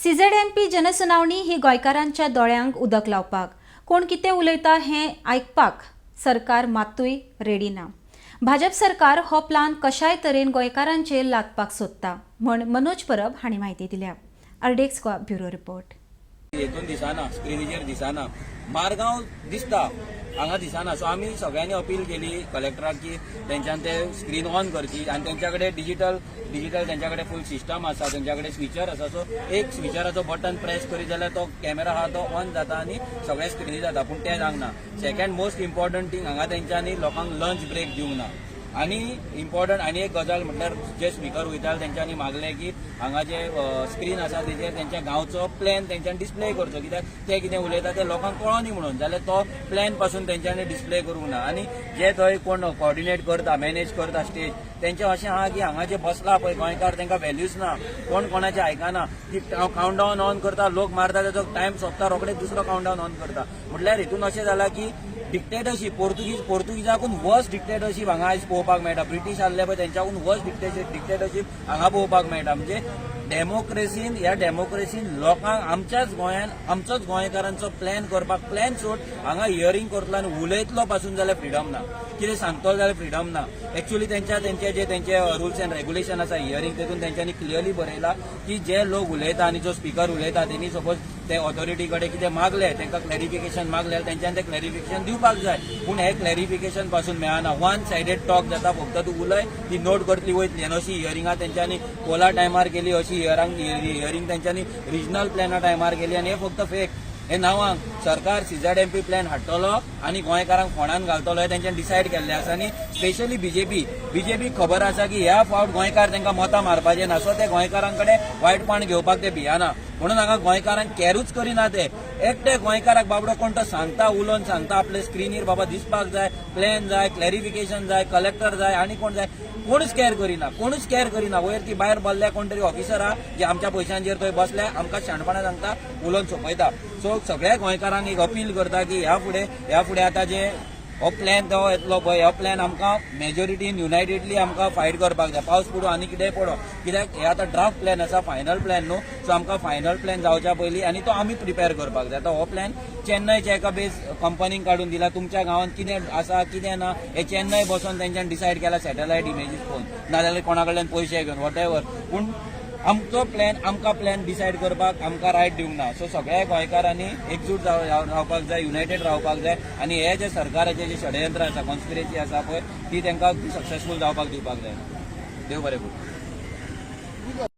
CZMP जनसुनावणी ही गोंयकारांच्या दोळ्यांक उदक लावपाक. कोण कितें उलयता हें आयकपाक सरकार मात्तूय रेडी ना. भाजप सरकार हो प्लान कशाय तरेन गोंयकारांचेर लादपाक सोदता म्हण मनोज परब हांणी म्हायती दिल्या. RDX Goa, bureau report. हेतून दिसना, स्क्रिनीचेर दिसना. मारगांव दिसता, हांगा दिसना. सो आमी सगळ्यांनी अपील केली कलेक्टराक की तेंच्यान ते स्क्रीन ऑन करची आनी तेंच्या कडेन डिजिटल तेंच्या कडेन फूल सिस्टम आसा, तेंच्या कडेन स्विचर आसा. सो एक स्विचराचो बटन प्रेस करीत जाल्यार तो कॅमेरा आहा तो ऑन जाता आनी सगळे स्क्रिनी जाता, पूण तें जावंक ना. सेकंड मोस्ट इम्पॉर्टंट थींग, हांगा तेंच्यांनी लोकांक लंच ब्रेक दिवंक ना. आनी इम्पॉर्टंट आनी एक गजाल म्हटल्यार, जे स्पिकर वयताले तेंच्यांनी मागले की हांगा जे स्क्रीन आसा तेजेर तेंच्या गांवचो प्लॅन तेंच्यांनी डिस्प्ले करचो, कित्याक ते कितें उलयता ते लोकांक कळोनी म्हणून. जाल्यार तो प्लॅन पासून तेंच्यांनी डिस्प्ले करूंक ना. आनी जे थंय कोण कॉर्डिनेट करता, मॅनेज करता स्टेज, तेंचें अशें आहा की हांगा जे बसला पळय गोंयकार, तांकां व्हॅल्यूच ना. कोण कोणाचें आयकना. ती कावंटडावन ऑन करता, लोक मारता, तेजो टायम सोंपता, रोखडेच दुसरो कावंटडावन ऑन करता. म्हटल्यार हितून अशें जालां की डिक्टेटरशीप, पोर्तुगीजाकून वर्स डिक्टेटरशीप हांगा आयज पळोवपाक मेळटा. ब्रिटीश आसले पळय, तेंच्याकून वर्स डिक्टेटरशीप हांगा पळोवपाक मेळटा. म्हणजे डेमोक्रेसीन, ह्या डेमोक्रेसीन लोकांक आमच्याच गोंयान आमचोच गोंयकारांचो प्लॅन करपाक, प्लॅन सोड, हांगा हियरींग करतलो आनी उलयतलो पासून जाल्यार फ्रिडम ना. कितें सांगतलो जाल्यार फ्रिडम ना. एक्चुअली तेंच्या तेंचे जे तेंचे रुल्स अँड रेग्युलेशन आसा हियरींग, तेतून तेंच्यांनी क्लियरली बरयला की जे लोक उलयता आनी जो स्पिकर उलयता, तेणी सपोज ते ऑथॉरिटी कडेन कितें मागले, तांकां क्लॅरिफिकेशन मागले जाल्यार तेंच्यान ते क्लॅरिफिकेशन दिवपाक जाय. पूण हे क्लॅरिफिकेशन पासून मेळना. वन सायडेड टॉक जाता. फक्त तूं उलय, ती नोट करतली, वयतली. आनी अशी हियरिंगां तेंच्यांनी कोला टायमार केली, अशी हियरींग तेंच्यांनी रिजनल प्लॅना टायमार केली. आनी हे फक्त फेक हे नांवांक सरकार सीझेडएमपी प्लॅन हाडटलो आनी गोंयकारांक फोंडान घालतलो हे तेंच्यानी डिसायड केल्लें आसा. आनी स्पेशली बीजेपी, बीजेपी खबर आसा की ह्या फावट गोंयकार तांकां मतां मारपाचे ना. सो ते गोंयकारां कडेन वायटपण घेवपाक ते भियाना. म्हणून हांगा गोंयकारांक कॅरूच करिना ते. एकटे गोंयकाराक बाबडो कोण तो सांगता, उलोवन सांगता आपले स्क्रिनीर बाबा दिसपाक जाय, प्लॅन जाय, क्लॅरिफिकेशन जाय, कलेक्टर जाय आनी कोण जाय, कोणूच कॅर करिना, कोणूच कॅर करिना. वयर ती भायर बसल्या कोण तरी ऑफिसर आहा, जे आमच्या पयशांचेर थंय बसल्या, आमकां शाणपणां सांगता, उलोवन सोंपयता. सो सगळ्या गोंयकारांक एक अपील करता की ह्या फुडें आतां जे हो प्लॅन तो येतलो पळय, हो प्लॅन आमकां मेजॉरिटीन युनायटेडली आमकां फायट करपाक जाय, पावस पडूं आनी कितेंय पडो. कित्याक हे आतां ड्राफ्ट प्लॅन आसा, फायनल प्लॅन न्हू. सो आमकां फायनल प्लॅन जावच्या पयलीं आनी तो आमी प्रिपेर करपाक जाय. आतां हो प्लॅन चेन्नयच्या एका बेस कंपनीन काडून दिला. तुमच्या गांवांत कितें आसा, कितें ना, हे चेन्नय बसोन तेंच्यान डिसायड केला, सॅटेलायट इमेजीस पळोवन, नाजाल्यार कोणा कडल्यान पयशे घेवन, what ever. पूण आमचो प्लॅन, आमकां प्लॅन डिसायड करपाक आमकां रायट दिवंक ना. सो सगळ्या गोंयकारांनी एकजूट रावपाक जाय, युनायटेड रावपाक जाय आनी हे जे सरकाराचे जे षडयंत्र आसा, कॉन्स्पिरसी आसा पळय, ती तांकां सक्सेसफूल जावपाक दिवपाक जायना. देव बरें करूं.